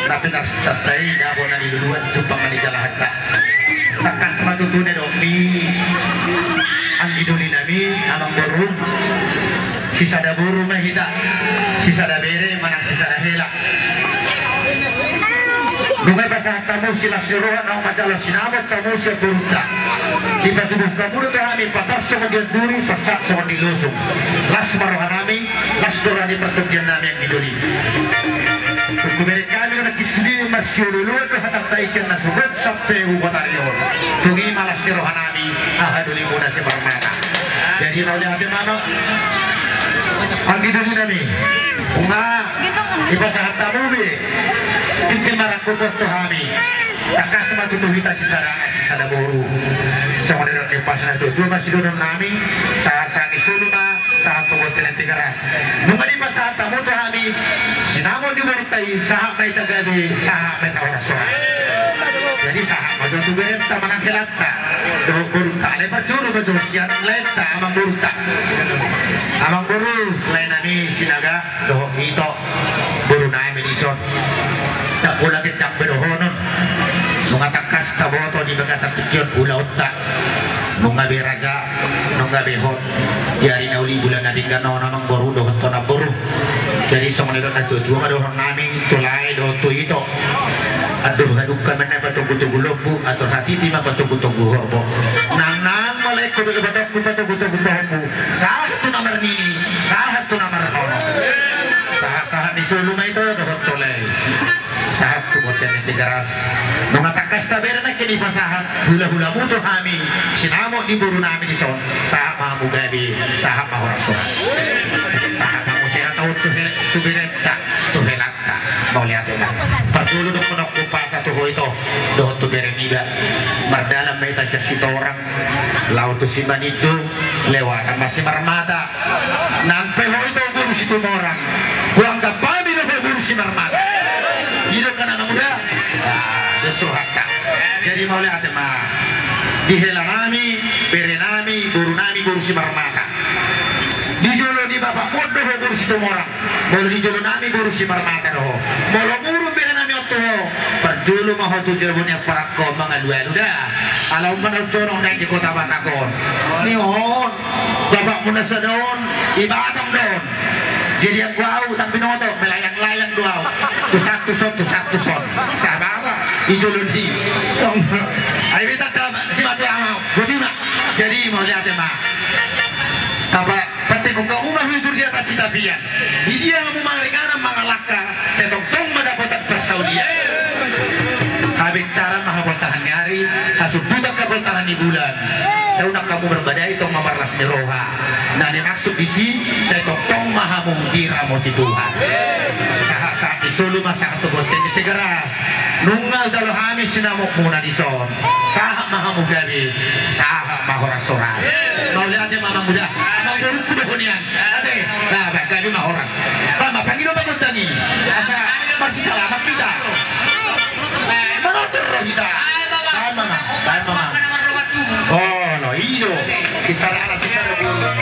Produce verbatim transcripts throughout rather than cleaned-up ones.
Tapi nas tatai dabo na di luluan jumpang na di jalahanta. Tangkas ma tutu na didok ni anggi doli nami, amang boru. Sisada boru ma hita, sisada bere manang sisada hela. Nunga dipasahat hamu silas ni roha naung manjalo sinamot hamu sian borunta. Dipatuduhon hamu do tu hami patar songon di anduri, sahat songon di losung. Las ma roha nami, las do roha ni partondian nami anggi doli. Hubereng hami do nangkin sude marsiolooloan do hatanta i sian na sogot sampe hu botari on. Tung i ma las ni roha nami, aha dolimuna Simarmata. Jadi mauliate ma amang, anggi doli nami. Nunga dipasahat hamu be tintin marangkup on tu hami. Tangkas ma tutu hita sisada anak sisada boru. Songon na nidok ni umpasa na tutu ma sidohonon nami. Sahat sahat ni solu ma sahat tu bontean ni Tigaras. Nunga dipasahat hamu tu hami sinamot ni borunta i, sahat ma hita gabe, sahat ma hita horas-horas. Jadi sahat ma jo tu berenta manang helanta dohot borunta, alai parjolo ma jo sian laenta amang borunta. Amang boru, lae nami Sinaga dohot ito boru nami dison. Ndang pola ginjang be dohonon. Nunga tangkas taboto di bagasan tingki on ulaonta. Nunga be raja, nunga be hot. Di ari na uli bulan na denggan on amang boru dohot ho namboru. Jadi songon na nidok na tuatua ma dohonon nami tu lae dohot tu ito. Atur hadungka ma na patonggu-tonggu lombu, atur hatiti ma patonggu-tonggu horbo. Nang nang ma laengku dohot ibatongku patonggu-tonggu horbo. Sahat tu na marnini, sahat tu na marnono. Sahat-sahat ni solu ma ito dohot ho lae. Sahat tu bontean ni Tigaras. Nunga tangkas tabere nangkin dipasahat hulahulamu tu hami sinamot ni boru nami dison. Sahat ma hamu gabe, sahat ma horas-horas. Sahat ma hamu sehat on tu hel-, tu berenta, tu helanta. Mauliate ma. Parjolo dohononku umpasa tu ho ito dohot tu bere niba. Mardalan ma hita sian Sitorang laho tu Simanindo, lewatan ma Simarmata. Nang pe ho ito boru Situmorang, huanggap hami do ho boru Simarmata. I do kan anak muda. Ah, dos rohanta. Jadi mauliate ma di hela nami, bere nami, boru nami boru Simarmata. Di jolo ni bapakmu on do ho boru Situmorang. Molo di jolo nami boru Simarmata do ho. Molo muruk bere nami on tu ho, parjolo ma ho tu jabu ni amparangko mangalualu da. Ala on ma na jonok naeng di Kota Batak on. Ni on. Bapakmu na sada on i Batam do on. Jadi anggo au ndang binoto, melayang-layang do au. Tu son, tu son, tu son, tu son. Sabar, i jolo ni. Ai beta ta simatua mau. Botima. Jadi mauliate ma. Tapa Patik hamu ma hujur di atas hita pian. Di dia hamu mangaringanan mangalangka, sai tongtong ma dapotan parsaulian. Habicaran ma haboltahan ni ari, hasundutan haboltahan ni bulan. Sai unang hamu marbadai tong ma marlas ni roha. Na nimaksud disi, sai tongtong ma hamu diramoti Tuhan. Sahat-sahat ni solu ma sahat tu bontean ni Tigaras. Nunga hujalo hami sinamotmuna dison. Sahat ma hamu gabe, sahat ma horas-horas. Mauliate ma amang muda. Amang borungku do ho nian. Ate, ba, ba, gabe ma horas. Ba, ma, pangido ma gondang i. Asa marsisalaman hita. Manortor roha hita. Ba, ma, ma, ba, ma, ma. Olo, i do. Sisada anak, sisada boru.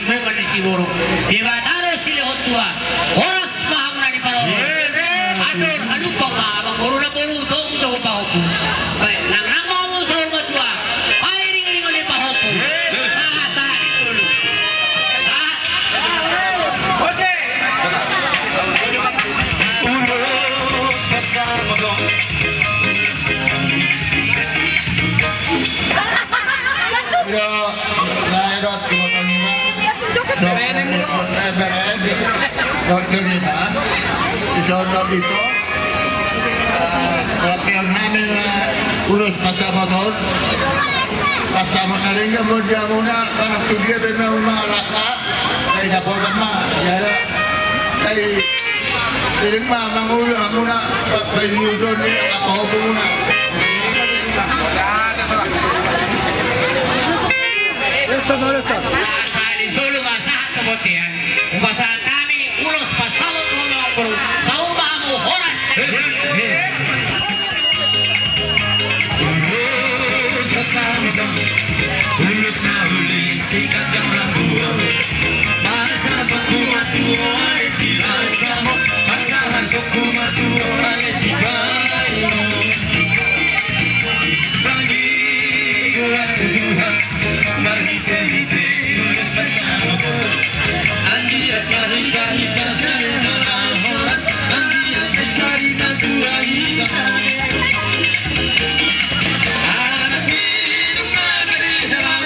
Boban ni Siborok. Debata do silehon tua. Horas ma hamu na di parorot. Atur, alupa ma amang boru na boru, togu togu pahompu. Baik, nang nang ma hamu saur matua. Ai ring ring on di pahompu. Sahat sahat di solu. Sahat. Ulos pasamot on. Iya, saya dot ke motor lima. Dot ke lima. Di sono itu. Tapi yang hamil, ulos pasamot on. Pasamot na ringga mau dia muna, anak tu dia dan mau malaka. Sai dapotan ma, ya. Sai iring ma mangolu hamuna, pa-, paihuton ni apa hokumuna. Solu ma sahat tu bontean. Upasahat hami ulos pasamot tu hamuna. Saur ma hamu horas. Ulos pasamot on, ulos na uli siganjang rambu on. Pasahaton tu matua ale silasa on, pasahaton tu matua ale sipaingot on. Panggilan tu Tuhan, marhitehite ulos pasamot on. Anggiat marhitehite jala horas, anggiat di sari na tua hita. Anak ni nunga na di dalam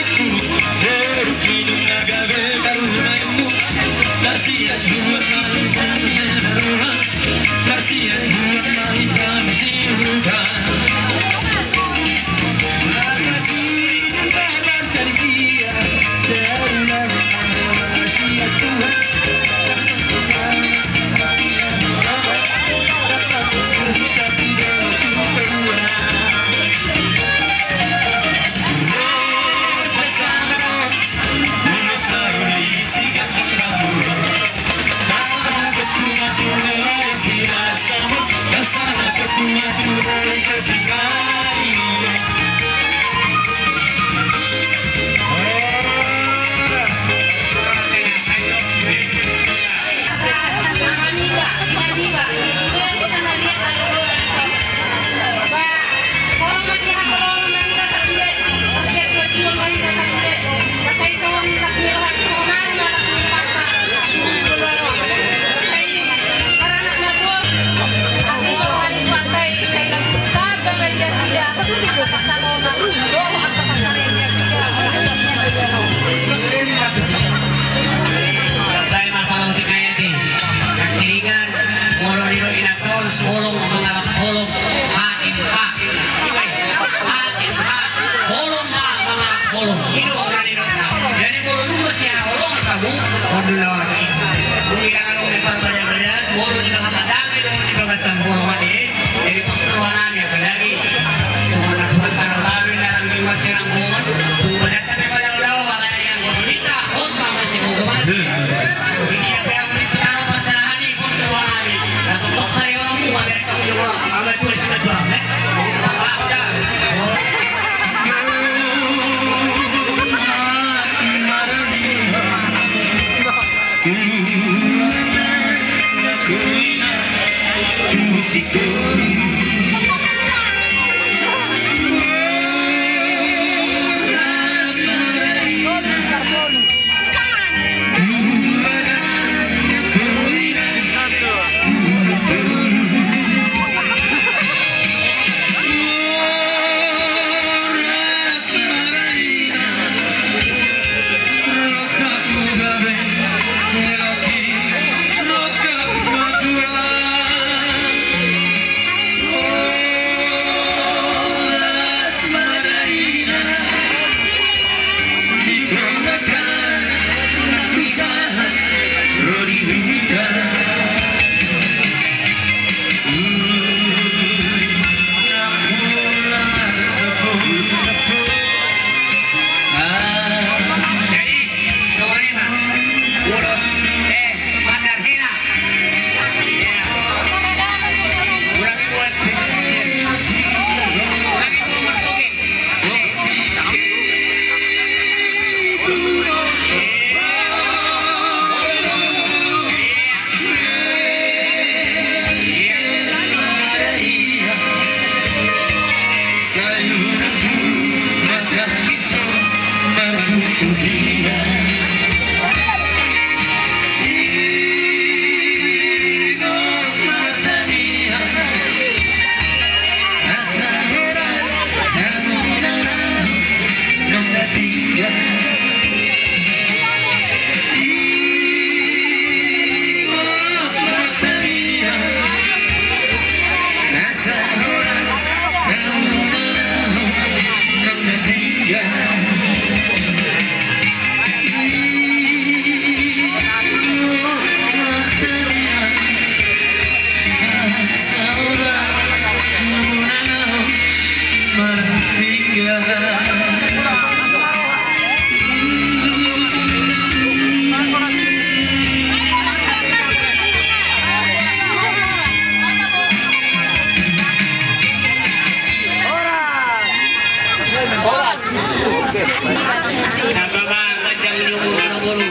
Saba ma ganjang ni umur na boru.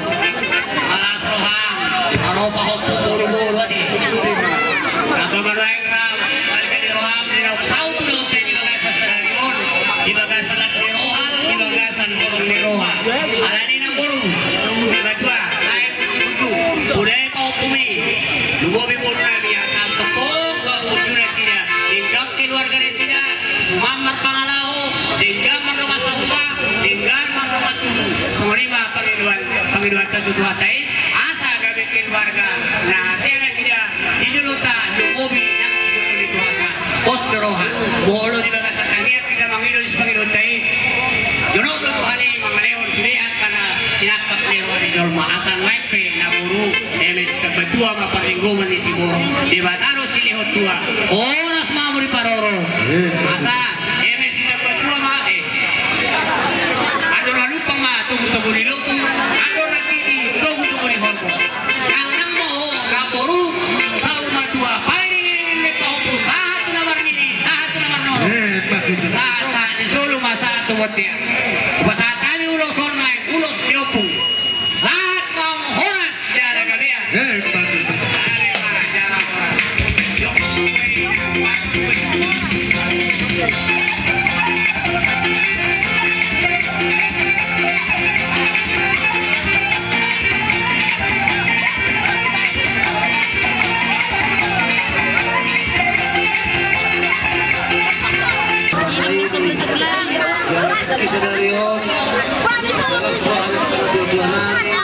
Malas roham, ro pahompu boru-boru ate. Saba ma nuaeng ra, marga ni roham, di naung saut tu naung pe di bagasan sadari on, di bagasan las ni roha, di bagasan holong ni roha. Alani na boru, na matua, sae uju-uju, uda i pahompumi. Lumobi boru nami, asa pokok uju nasida, denggan keluarga nasida, suman marpangalaho, denggan mardongan sahuta, denggan mardongan tubu. Songon i ma pangidoan, pangidoanta tu Tuhanta i, asa gabe keluarga na hasea nasida di jolonta, lumobi nang di jolo ni Tuhanta. Pos do roha, molo di bagasan tangiang hita mangido di sipangidoanta i, jonok do Tuhan i mangalehon sude angka na sinangkap ni roha ni jolma. Asa nuaeng pe na boru, eme sitambatua ma parlinggoman ni siborok. Debata do silehon tua. Horas ma hamu diparorot. Asa eme sitambatua ma, eh, andor halumpang ma togu-togu ni lombu, andor hatiti togu-togu ni horbo. Nangnang ma ho na boru, saur matua, pairing-iringi ni pahompu, sahat tu na marnini, sahat tu na marnono. Sahat-sahat ni solu ma sahat tu bontean. Hupasahat hami ulos on, ulos ni ompung. Sahat ma hamu, horas jala gabe. Sadari on, salah sebuah anak pada dua-dua nani,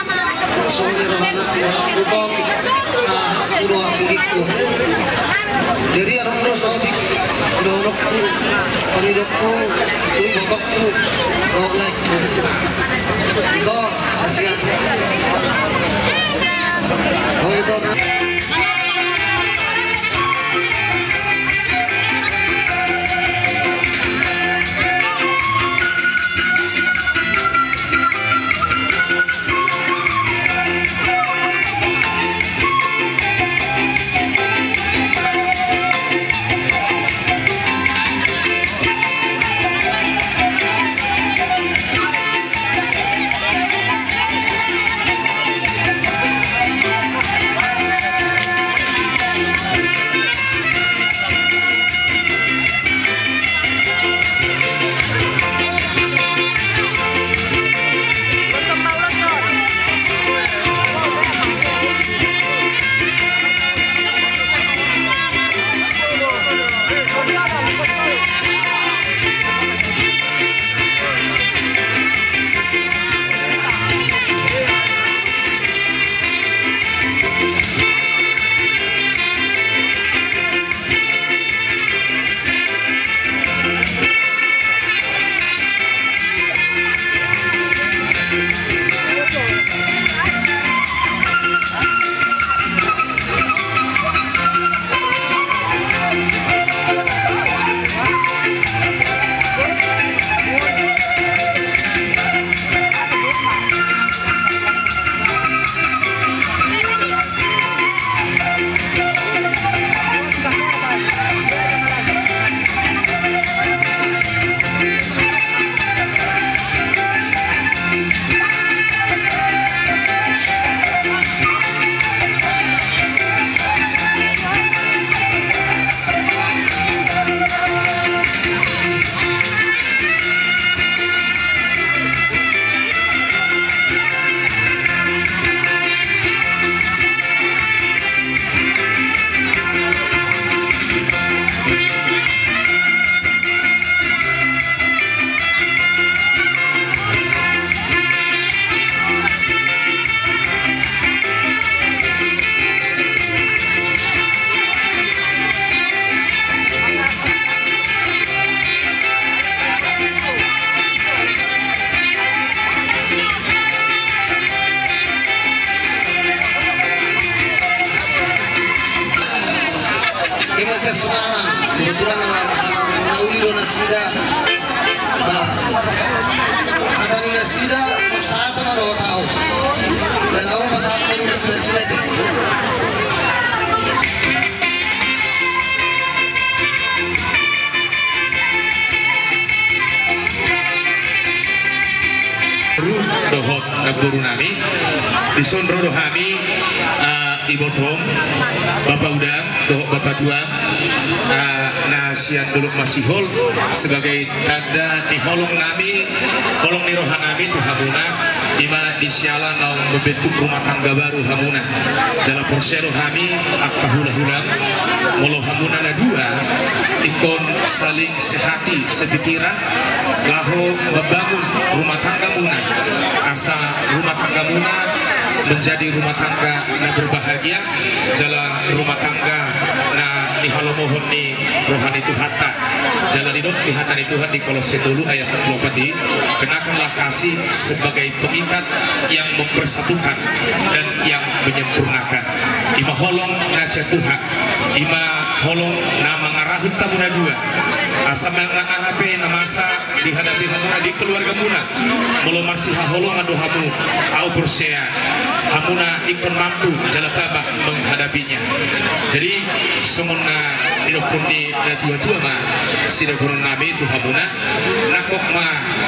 langsung di rohana, langsung di rohana, ah, aku doa aku gitu. Jadi, adong do saotik, dohononku, pangidokku, tu ibotokku, dohot laengku. Ito, kasihan. Oh, ito, na. Nasida, maksata ma dohot au. Laho ma sahata nasida te. Dohot namboru nami, dison ro do hami, ah, ibotom, bapa udang, dohot bapa tuang, ah, na sian Dolok Masihol, sebagai tanda ni holong nami, holong ni roha nami tu hamuna, ima di siala naung membentuk rumah tangga baru hamuna. Jala porsea do hami angka hula-hulam, molo hamuna na dua ingkon saling sehati, sepikiran, laho membangun rumah tanggamuna, asa rumah tanggamuna menjadi rumah tangga na berbahagia, jala rumah tangga na nihalomohon ni roha ni Tuhanta. Jala didok di hata ni Tuhan di Kolose tolu ayat sampulu opat i, kenakanlah kasih sebagai pengikat yang mempersatukan dan yang menyempurnakan. Ima holong na sian Tuhan, ima holong na mangarahut hamuna dua. Asa manang aha pe na masa dihadapi hamuna di keluargamuna, molo marsihaholongan do hamu, au porsea hamuna ingkon mampu jala tabah menghadapinya. Jadi songon na nidokkon ni natua-tua ma sidohonon nami tu hamuna, nangkok ma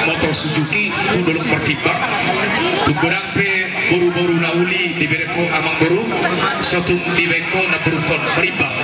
motor Suzuki tu Dolok Martimbang, tung godang pe boru-boru na uli dibereng ho amangboru, so tung dibaen ho namborungkon Martimbang.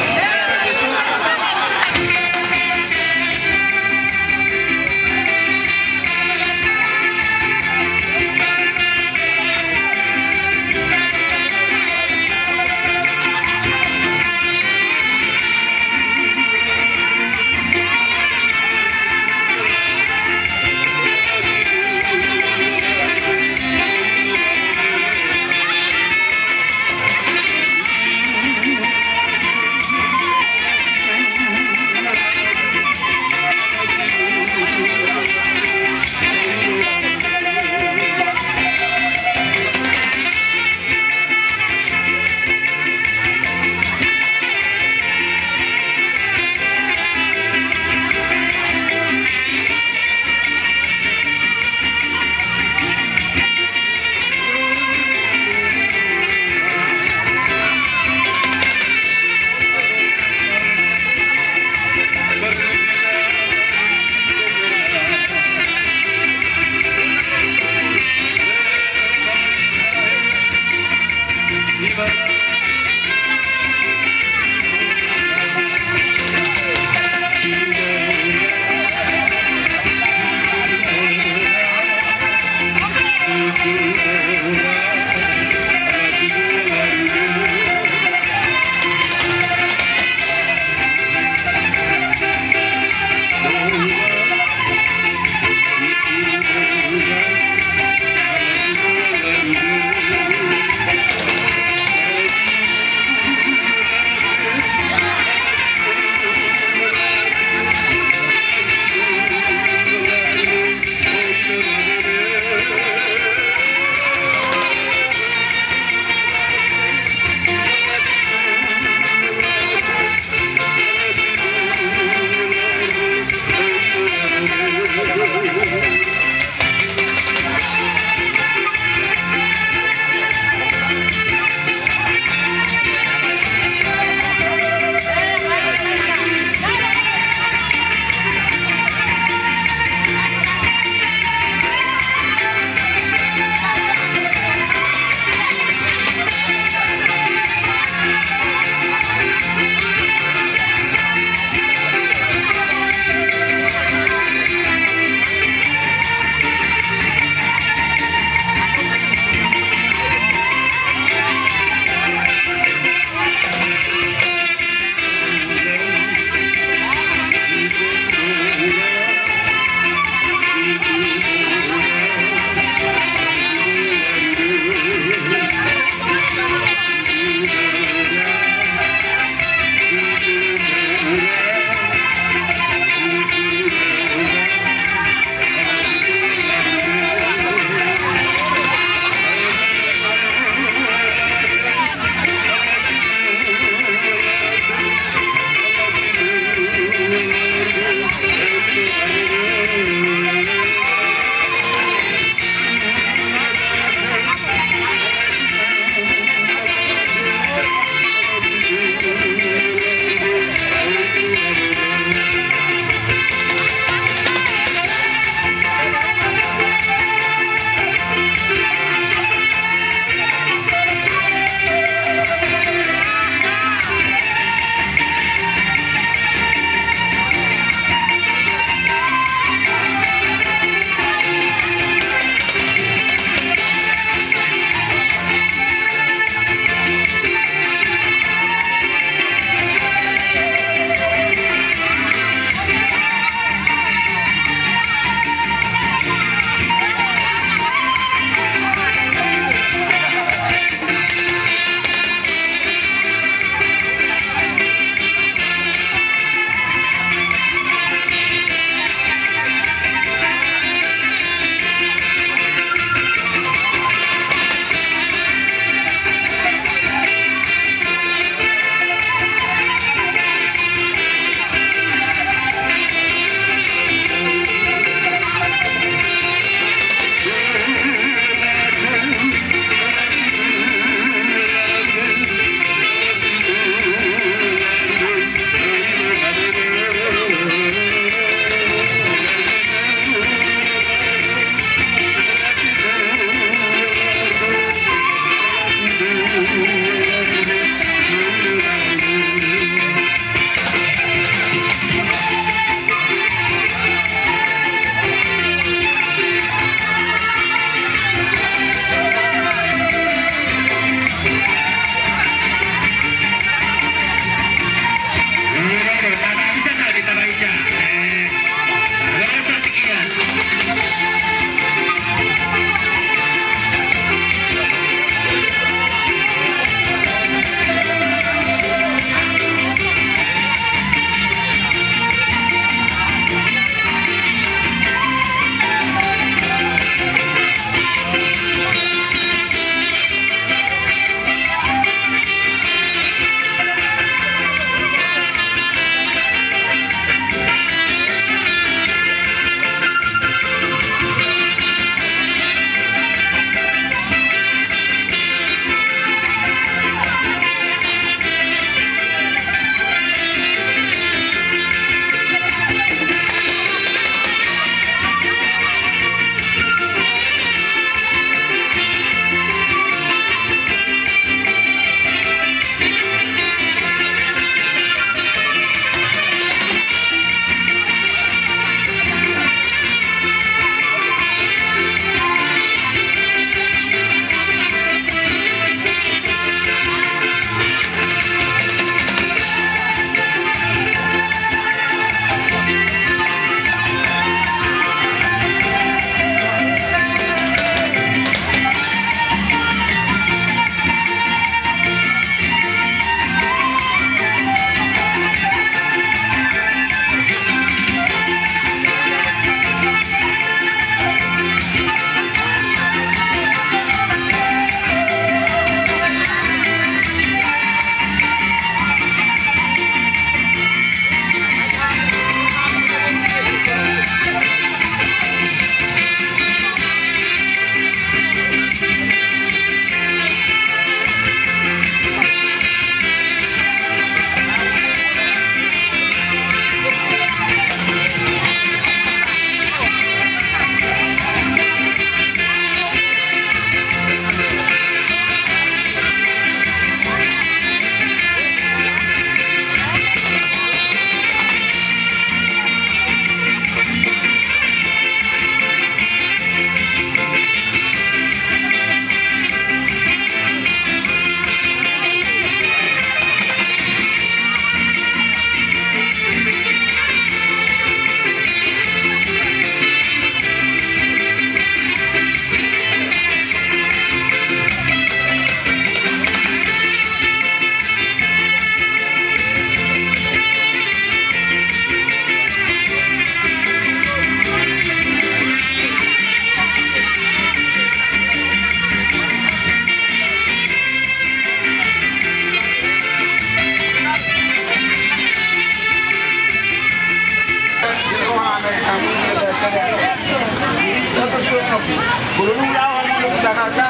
Molo dung laho hamu tu Jakarta,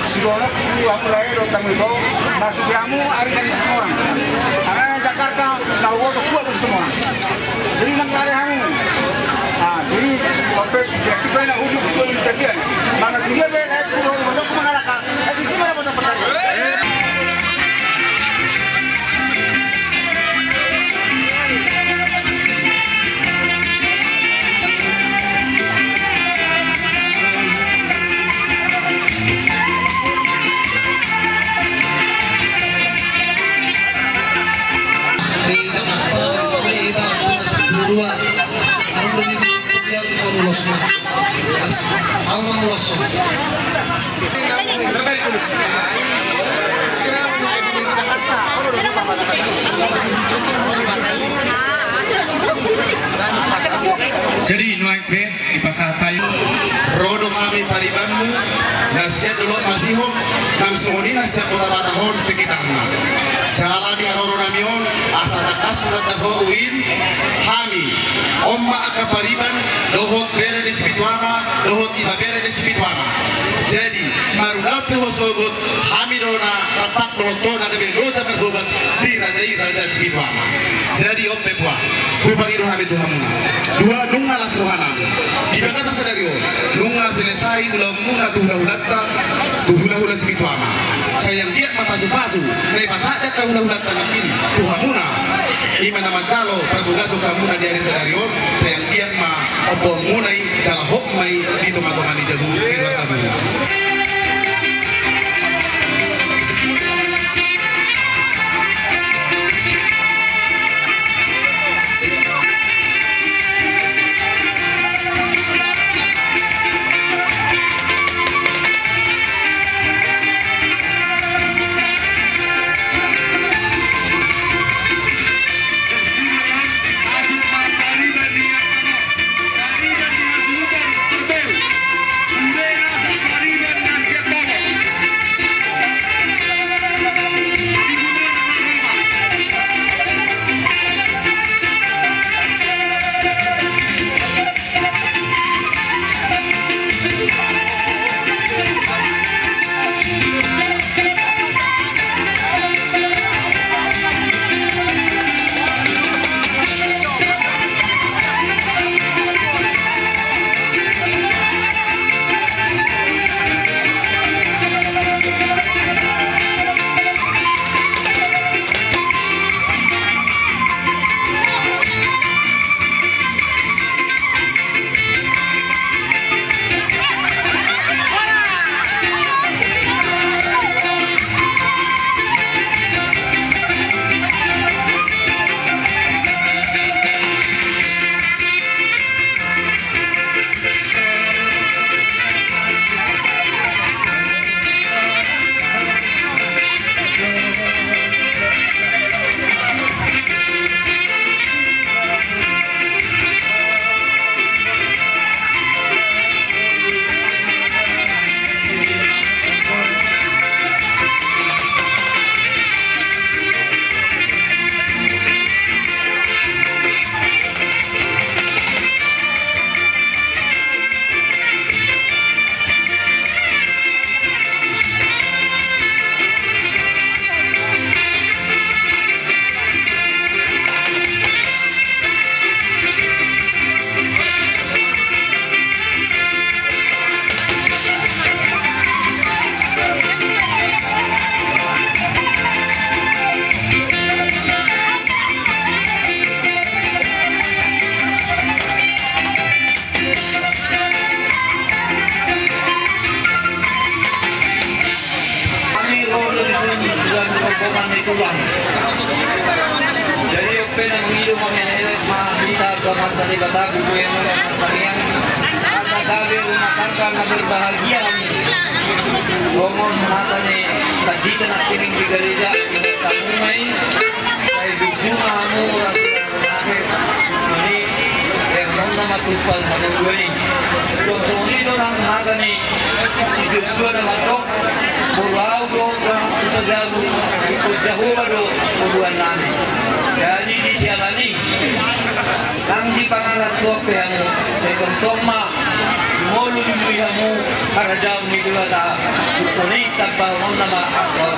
sidongan tu hamu lae do tamu do, masuk hamu ari Situmorang. Karena Jakarta na uoto kuat Situmorang. Jadi nang lari hamu. Ah, jadi sampai tiba-tiba na ujung tujuan kejadian. Mana dia be lae tu uoto mangalaka. Jadi sini mana botak botak. Jadi nuaeng pe dipasahat hami. Ro do hami paribanmu, na sian Dolok Masihon, nang songon i na sian Kota Batam on sekitarna. Jala di haroro nami on, asa tangkas hutanda ho uin, hami, on ma angka pariban, dohot bere ni si Pitu Ama, dohot ibebere ni si Pitu Ama. Jadi, marulaon pe ho sogot, hami do na rampak dohot ho na gabe loja marbobas di raja i, raja si Pitu Ama. Jadi, on pe puang, hupangido hami tu hamuna. Dua, nunga las rohanami. Di bagasan sadari on, nunga selesai ulaonmuna tu hulahulanta, tu hulahula si Pitu Ama. Sai anggiat ma pasupasu na dipasahat angka hulahulanta nangkin tu hamuna. I ma na manjalo parbagason hamuna di ari sadari on, sai anggiat ma ompunmuna i, jala hot ma i di tongatonga ni jabu keluargamuna. Hami ro do dison sian rombongan ni tulang. Jadi, on pe na mangido ma hami, hami tu Amanta Debata, tu Tuhan, tu Tuhan, asa gabe rumah tangga na berbahagia. Songon hata ni pandita na hepeng di gareja, tamu ma i, sai bubu ma hamu, ras Songon i, eh, nunga ma tumpal mangolu i. Songon i do nang hata ni si Josua na mandok, molo ahu do, eh, tu sajabu, ingkon Jahowa do ngoluan nami. Jadi di siala ni i, nang di pangarantoan pe hamu, sai tongtong ma, molo di Hamu harajaon ni Debata, pukuni tanpa nama akal.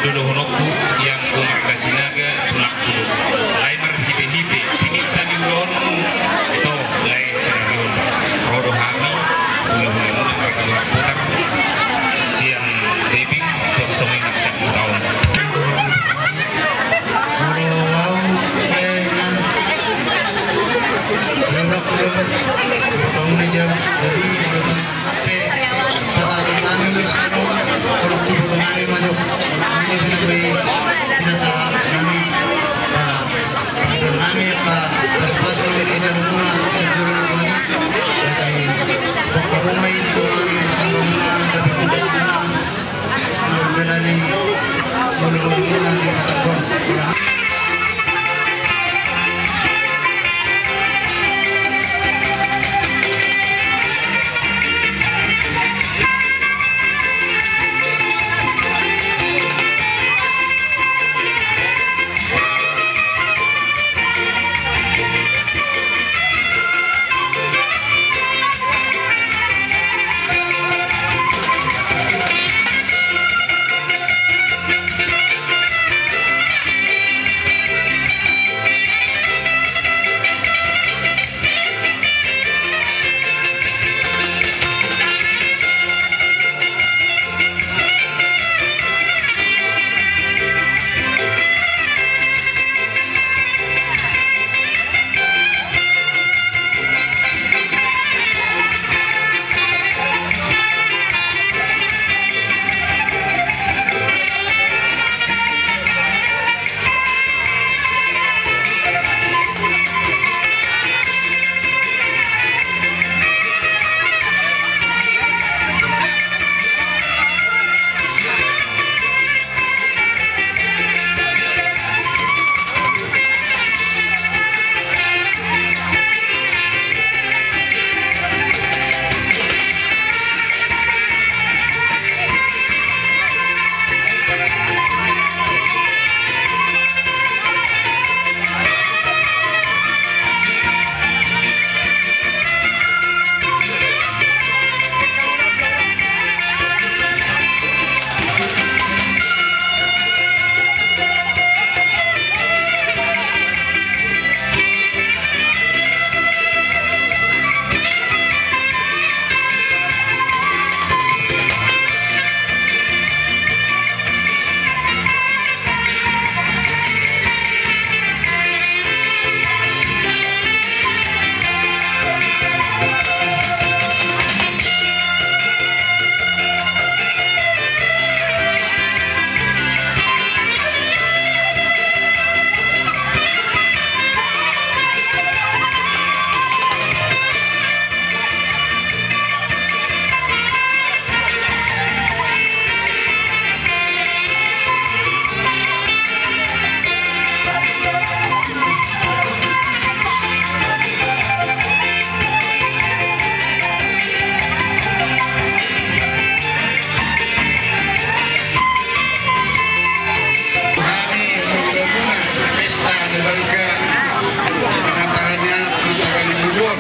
Dohononku, ianggo marga Sinaga, tulangku do. Lae marhite-hite, tinta ni ulaonmu, ito, lae sirarion. Ro do hami, hula-hula muna marga Marputar, sian Tebing, suang songon i nang sian Hutaon. Molo au, eh, inang. Jadi, molo pe, pasahaton nami do sian on, molo tu boru nami ma jo. Nami do pinasahat nami, pa, pasahaton nami, pa, pasupasu do di jalo muna, sian jolo ni Tuhan i. Jadi, pokokna i di Tuhan i, di Tuhan i, di Tuhan i. Hami, mula-mula, pesta na balga, pengantaran ni anak, pengantaran ni boru on.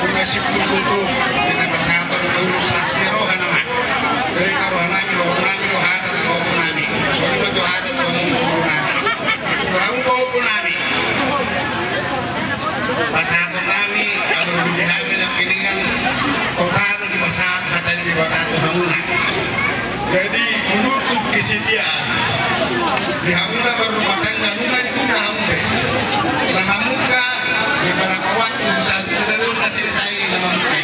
Nunga sipulpul tu, pinasahat on, paulus las ni roha nama. Jadi na roha nami, roha nami, roha hata, roha nami. Songon i ma tu hata, roha nami, roha nami. Roha nami, roha nami. Pasahaton nami, kalau di hami na piningan, total dipasahat hata ni Debata tu hamuna. Jadi, menutup kesetiaan. Di hamuna berumah tangga, nunga dibuka hamu be. Na mamungka, di beberapa waktu, satu sudah dulu kasih saya na mamungka.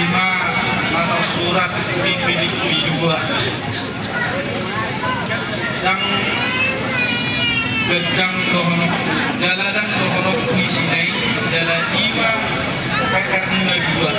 Lima, atau surat P P D P dua. Dang, gedang dohonok, jala dang dohonok di sini, jala lima, P K R lima dua.